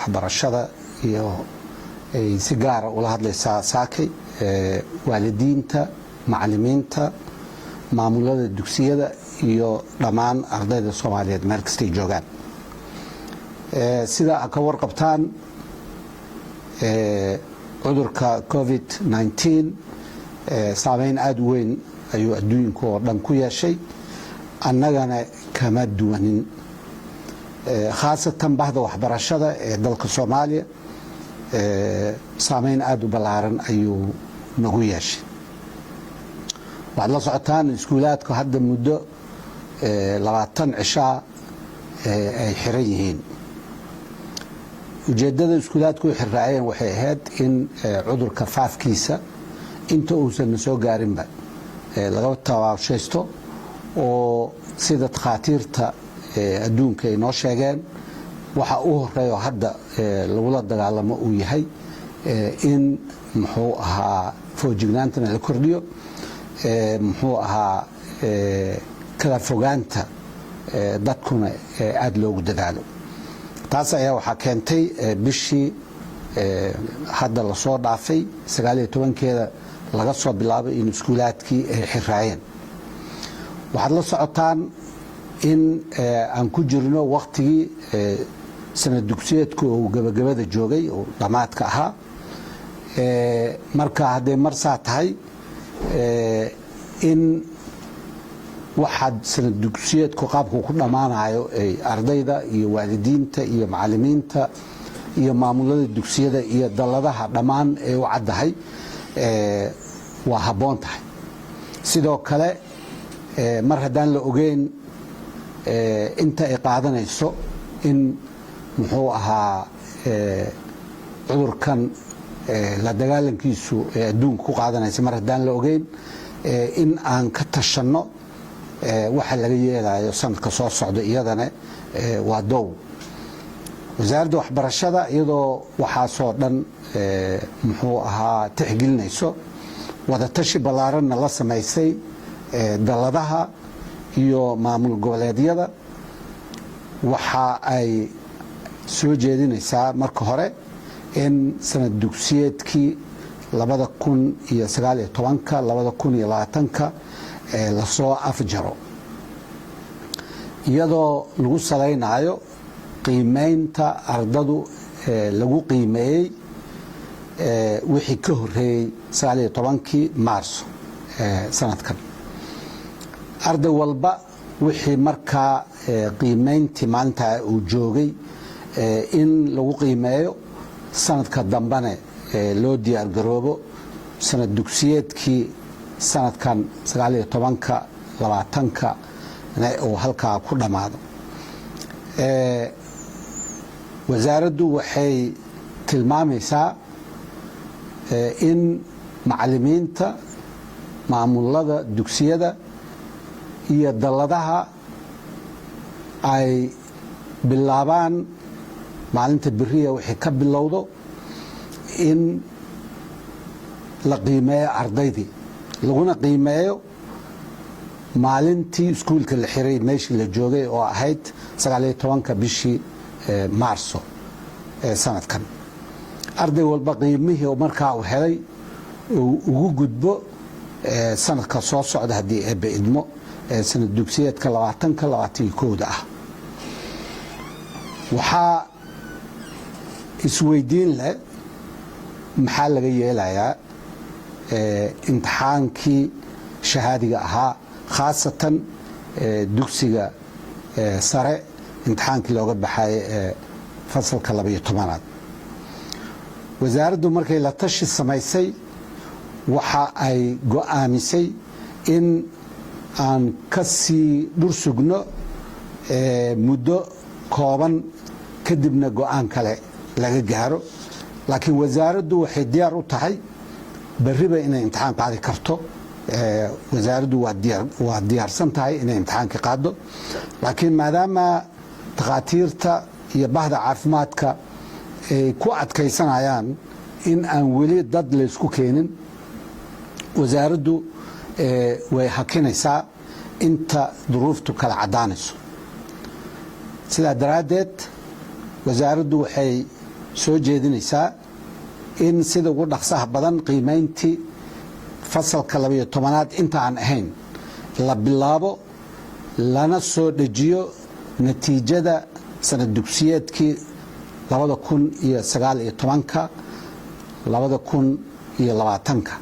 Waxbarashada iyo ay si gaara ula hadlaysaa saakay waalidiinta, macalimiinta, maamulada dugsiyada iyo dhammaan ardayda Soomaaliyeed meel kastay joogaan. Sida a ka warqabtaan, cudurka COVID-19 saameyn aada u weyn ayuu adduunka oo dhan ku yeeshay, annagana kama duwanin, khaasatan bahda waxbarashada ee dalka Soomaaliya. Saameyn aada u ballaaran ayuu nagu yeeshay. Waxaad la socotaan iskuulaadku hadda muddo 20 cishaa ay xiran yihiin. Ujeeddada iskuulaadku u xirraayeen waxay ahayd in cudurka faafkiisa inta uusan na soo gaarinba laga tabaabshaysto, oo sida takhaatiirta adduunka ay noo sheegeen, waxa u horeeyo hadda lagula dagaalamo uu yahay in, muxuu ahaa, foojignaantana la kordhiyo, muxuu ahaa, kala fogaanta dadkuna aada loogu dadaalo. Taas ayaa waxaa keentay bishii hadda lasoo dhaafay 19-keeda laga soo bilaabay in iskuulaadkii ay xiraayeen. Waxaad la socotaan in aan ku jirno waktigii sanad dugsiyeedku uu gabagabada joogay oo dhammaadka ahaa. Marka hadday marsaa tahay in waxaad sanad dugsiyeedku qaabku ku dhammaanayo ay ardayda iyo waalidiinta iyo macalimiinta iyo maamulada dugsiyada iyo dalladaha dhammaan ay u caddahay, waa habboon tahay. Sidoo kale, mar haddaan la ogeyn inta ay qaadanayso in, muxuu ahaa, cudurkan la dagaalankiisu ee adduunka ku qaadanaysa, mar haddaan la ogeyn, in aan ka tashanno waxa laga yeelayo sanadka soo socda iyadana waa dow. Wasaaradda Waxbarashada, iyadoo waxaasoo dhan, muxuu ahaa, tixgelinayso, wadatashi ballaaranna la samaysay dalladaha iyo maamul goboleedyada, waxa ay soo jeedinaysaa marka hore in sanad dugsiyeedkii 2019-ka 2020-ka lasoo afjaro, iyadoo lagu salaynayo qiimeynta ardadu lagu qiimeeyey wixii ka horeeyey 19-kii Maarso sanadkan. Arday walba wixii markaa qiimeyntii maalintaa uu joogay in lagu qiimeeyo, sanadka dambene loo diyaargaroobo sanad dugsiyeedkii sanadkan 19-ka 20-ka uu halkaa ku dhammaado. Wasaaraddu waxay tilmaamaysaa in macalimiinta, maamulada dugsiyada iyo dalladaha ay bilaabaan maalinta beriya wixii ka bilowdo in la qiimeeyo ardaydii, laguna qiimeeyo maalintii iskuulka la xiray meeshii la joogay oo ahayd 19-ka bishii Maarso ee sanadkan. Arday walba qiimihii markaa uu helay uu ugu gudbo sanadka soo socda, haddii Eebbe idmo, sanad dugsiyeedka 20-ka 21-da ah. Waxaa isweydiin leh, maxaa laga yeelayaa imtixaankii shahaadiga ahaa, khaasatan dugsiga sare imtixaankii looga baxayay ee fasalka 12-aad? Wasaaraddu markay la tashi samaysay, waxa ay go'aamisay in aan ka sii dhur sugno muddo kooban, kadibna go'aan kale laga gaaro. Laakiin wasaaraddu waxay diyaar u tahay berriba inay imtixaan qaadi karto. Wasaaraddu waa diyaarsan tahay inay imtixaanka qaado, laakiin maadaama takhaatiirta iyo bahda caafimaadka ay ku adkaysanayaan in aan weli dad laysku keenin, wasaaraddu way hakinaysaa inta duruuftu kala caddaanayso. Sidaa daraaddeed, wasaaraddu waxay soo jeedinaysaa in sida ugu dhaqsaha badan qiimayntii fasalka 12aad inta aan ahayn la bilaabo, lana soo dejiyo natiijada sanad dugsiyeedkii 2019-ka 2020-ka.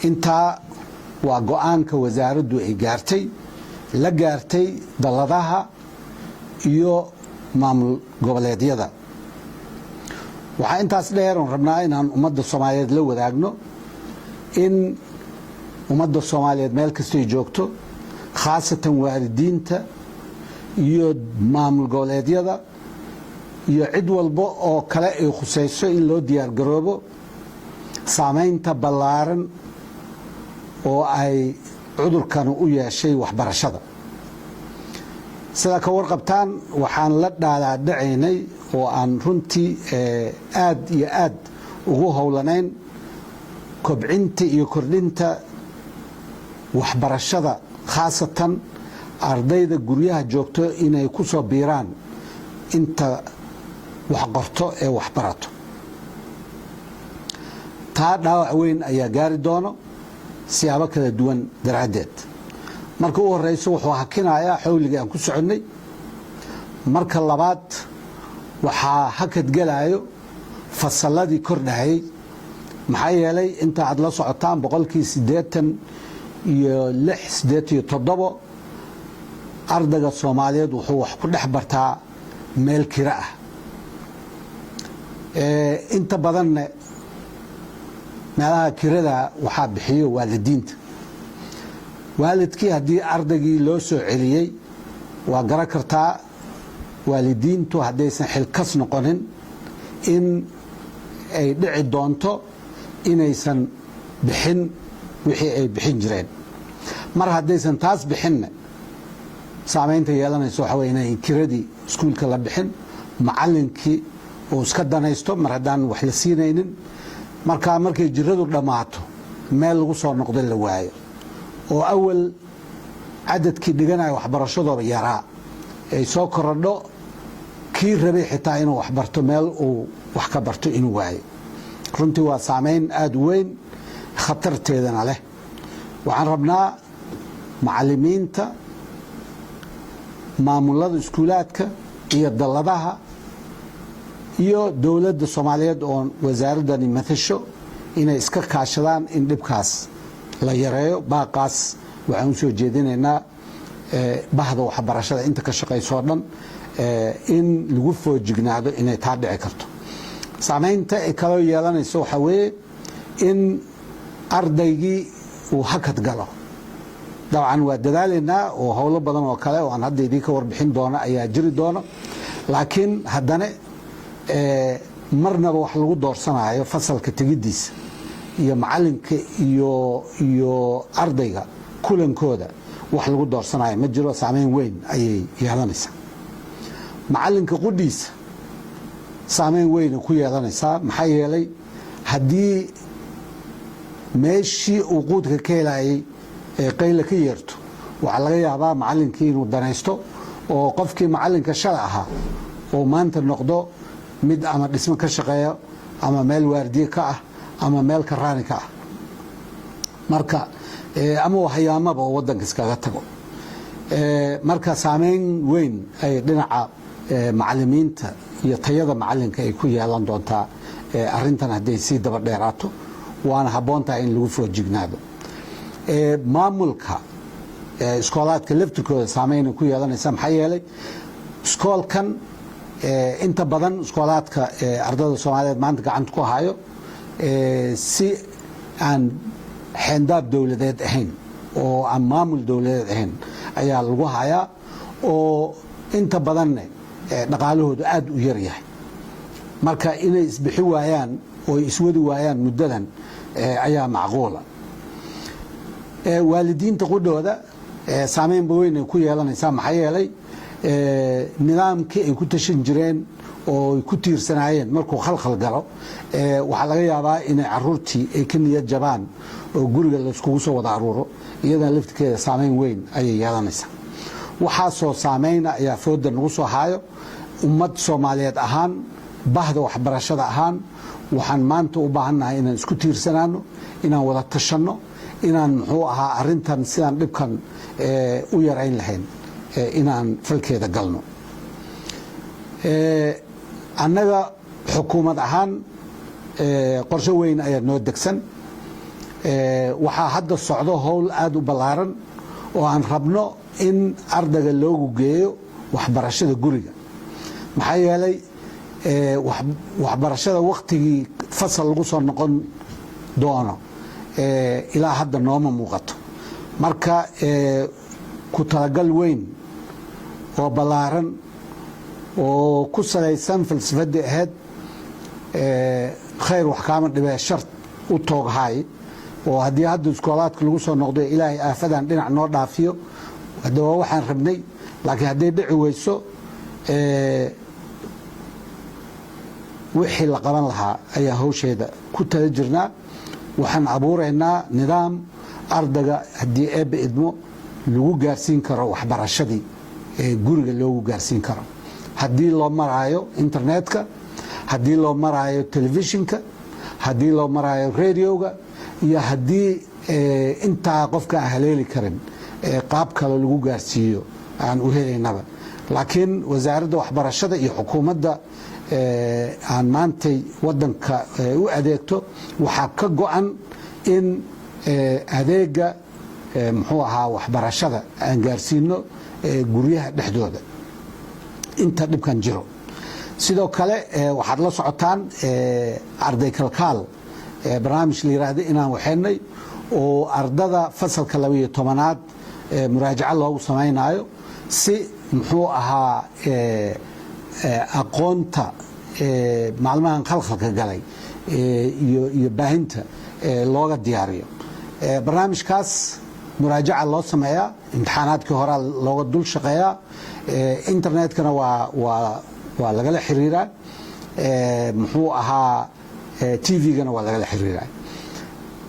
Intaa waa go-aanka wasaaraddu ay gaartay, la gaartay dalladaha iyo maamul goboleedyada. Waxaa intaas dheer oon rabnaa inaan ummadda Soomaaliyeed la wadaagno in ummadda Soomaaliyeed meel kastay joogto, khaasatan waalidiinta iyo maamul goboleedyada iyo cid walba oo kale ay khusayso, in loo diyaar garoobo saamaynta ballaaran oo ay cudurkan u yeeshay waxbarashada. Sidaa ka warqabtaan, waxaan la dhaalaadhacaynay oo aan runtii aad iyo aad ugu howlanayn kobcinta iyo kordhinta waxbarashada, khaasatan ardayda guryaha joogto inay ku soo biiraan inta wax qorto ee wax barato. Taa dhaawac weyn ayaa gaari doono siyaabo kala duwan daraaddeed. Marka u horeyso, wuxuu hakinayaa xawligii aan ku soconnay. Marka labaad, waxaa hakad gelaayo fasalladii kordhahayey, maxaa yeelay inta aad la socotaan 86%, 87% ardayga Soomaaliyeed wuxuu wax ku dhex bartaa meel kira ah. Inta badanna meelaha kirada waxaa bixiyo waalidiinta. Waalidkii haddii ardaygii loo soo celiyey, waa garan kartaa waalidiintu haddaysan xilkas noqonin in ay dhici doonto inaysan bixin wixii ay bixin jireen. Mar haddaysan taas bixinna, saamaynta yeelanayso waxa wey inay kiradii iskuulka la bixin, macallinkii uu iska danaysto mar haddaan wax la siinaynin. Markaa markay jiradu dhammaato, meel lagu soo noqdo la waayo, oo awal cadadkii dhiganaya waxbarashadooba yaraa ay soo korodho, kii rabay xitaa inuu waxbarto meel uu wax ka barto inuu waayo. Runtii waa saamayn aada u weyn, khatarteedana leh. Waxaan rabnaa macallimiinta, maamulada iskuulaadka iyo dalladaha iyo dowladda Soomaaliyeed oo wasaaraddani matasho inay iska kaashadaan in dhibkaas la yareeyo. Baaqaas waxaan usoo jeedinaynaa bahda waxbarashada inta ka shaqaysoo dhan in lagu foojignaado inay taa dhici karto. Saamaynta ay kaloo yeelanayso waxaa weeye in ardaygii uu hakad galo. Dabcan waa dadaalaynaa oo howlo badan oo kale oo aan hadda idinka warbixin doono ayaa jiri doono, laakiin haddana marnaba wax lagu doorsanayo fasalka tegiddiisa iyo macalinka iyo ardayga kulankooda wax lagu doorsanayo ma jiro. Saameyn weyn ayay yeelanaysaa. Macalinka qudhiisa saameyn weyna ku yeelanaysaa, maxaa yeelay haddii meeshii uu quudka ka helayay ee qayla ka yeerto, waxaa laga yaabaa macalinkii inuu danaysto oo qofkii macalinka shala ahaa oo maanta noqdo mid ama dhismo ka shaqeeya ama meel waardiye ka ah ama meel karaani ka ah, marka ama hayaamaba oo wadanka iskaga tago. Marka saameyn weyn ay dhinaca macalimiinta iyo tayada macalinka ay ku yeelan doontaa arintan hadday sii daba dheeraato, waana habboon tahay in lagu foojignaado. Maamulka iskoolaadka laftirkooda saameynay ku yeelanaysa, maxaa yeelay iskoolkan inta badan iskoolaadka ardada Soomaaliyeed maanta gacanta ku hayo si aan xeendaab dowladeed ahayn oo aan maamul dowladeed ahayn ayaa lagu hayaa, oo inta badanne dhaqaalahoodu aad u yar yahay. Marka inay isbixi waayaan oo iswadi waayaan muddadan ayaa macquula. Waalidiinta qudhooda saameynba weyn ay ku yeelanaysaa, maxaa yeelay nidaamkii ay ku tashan jireen oo ay ku tiirsanaayeen markuu khalkhal galo, waxaa laga yaabaa inay caruurtii ay ka niyad jabaan oo guriga layskugu soo wada aruuro. Iyadana laftirkeeda saameyn weyn ayay yeelanaysaa. Waxaasoo saameyna ayaa fooda nagu soo haayo ummad Soomaaliyeed ahaan. Bahda waxbarashada ahaan waxaan maanta u baahannahay inaan isku tiirsanaano, inaan wada tashanno, inaan muxuu ahaa arrintan sidaan dhibkan u yarayn lahayn inaan falkeeda galno. Annaga xukuumad ahaan qorshe weyn ayaa noo degsan. Waxaa hadda socdo howl aada u ballaaran oo aan rabno in ardayga loogu geeyo waxbarashada guriga, maxaa yeelay waxbarashada wakhtigii fasal lagu soo noqon doono ilaa hadda nooma muuqato. Marka ku talagal weyn oo ballaaran oo ku salaysan falsafaddii ahayd "khayr wax kaama dhibee, shar u tooghaay", oo haddii hadda iskoolaadka lagu soo noqdo, Ilaahay aafadan dhinac noo dhaafiyo, hadda waa waxaan rabnay, laakiin hadday dhici weyso, wixii la qaban lahaa ayaa hawsheeda ku tala jirnaa. Waxaan abuuraynaa nidaam ardayga, haddii Eebbe idmo, lagu gaarsiin karo waxbarashadii guriga loogu gaarsiin karo, haddii loo maraayo internetka, haddii loo maraayo telefishinka, haddii loo maraayo radioga, iyo haddii intaa qofka aan haleeli karin qaab kale lagu gaarsiiyo aan u helaynaba. Laakiin Wasaaradda Waxbarashada iyo xukuumadda aan maantay wadanka u adeegto waxaa ka go-an in adeega muxuu ahaa waxbarashada aan gaarsiino guryaha dhexdooda inta dhibkan jiro. Sidoo kale waxaad la socotaan Arday Kalkaal barnaamij la yiraahdo inaan waxaynay oo ardada fasalka 12aad muraajaco loogu samaynayo, si muxuu ahaa aqoonta maalmahan khalkhalka galay iyo baahinta looga diyaariyo. Barnaamijkaas muraajaca loo sameeyaa, imtixaanaadkii horaa looga dul shaqeeyaa, internetkana waa lagala xiriiraa, muxuu ahaa TV-gana waa lagala xiriiraa.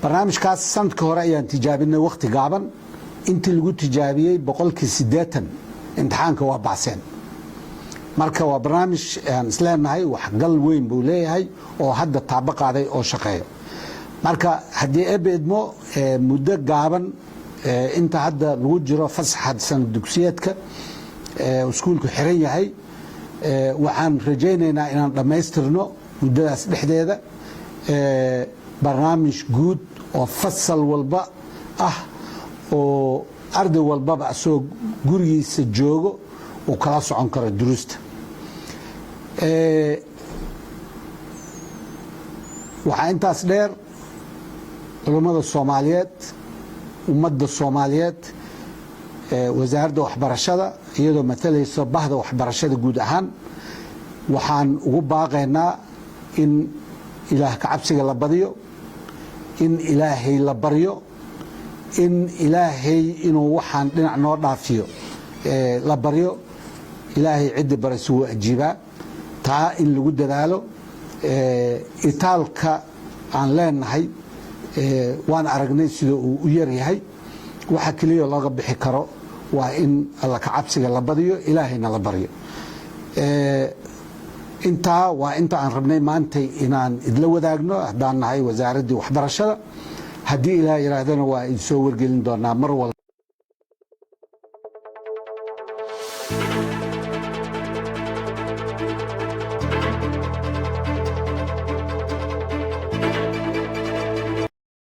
Barnaamijkaas sanadkii hore ayaan tijaabinay wakhti gaaban. Intii lagu tijaabiyey 80% imtixaanka waa baaseen. Marka waa barnaamij aan isleenahay waxgal weyn buu leeyahay oo hadda taabo qaaday oo shaqeeyo. Marka haddii Eebbe idmo, muddo gaaban inta hadda lagu jiro fasaxa sanad dugsiyeedka iskuulku xiran yahay, waxaan rajaynaynaa inaan dhammaystirno muddadaas dhexdeeda barnaamij guud oo fasal walba ah oo arday walbaba asagoo gurigiisa joogo uu kala socon karo duruusta. Waxaa intaas dheer, culummada Soomaaliyeed, ummadda Soomaaliyeed, Wasaaradda Waxbarashada iyadoo matalayso bahda waxbarashada guud ahaan, waxaan ugu baaqaynaa in Ilaah ka cabsiga la badiyo, in Ilaahay la baryo, in Ilaahay inuu waxaan dhinac noo dhaafiyo la baryo. Ilaahay ciddii baraysa wuu ajiibaa. Taa in lagu dadaalo. Itaalka aan leenahay waan aragnay sida uu u yaryahay. Waxa keliya looga bixi karo waa in Alla ka cabsiga la badiyo, Ilaahayna la baryo. Intaa waa inta aan rabnay maantay inaan idla wadaagno haddaan nahay Wasaaraddii Waxbarashada. Haddii Ilaah yidhaahdana, waa idinsoo wargelin doonaa mar walba.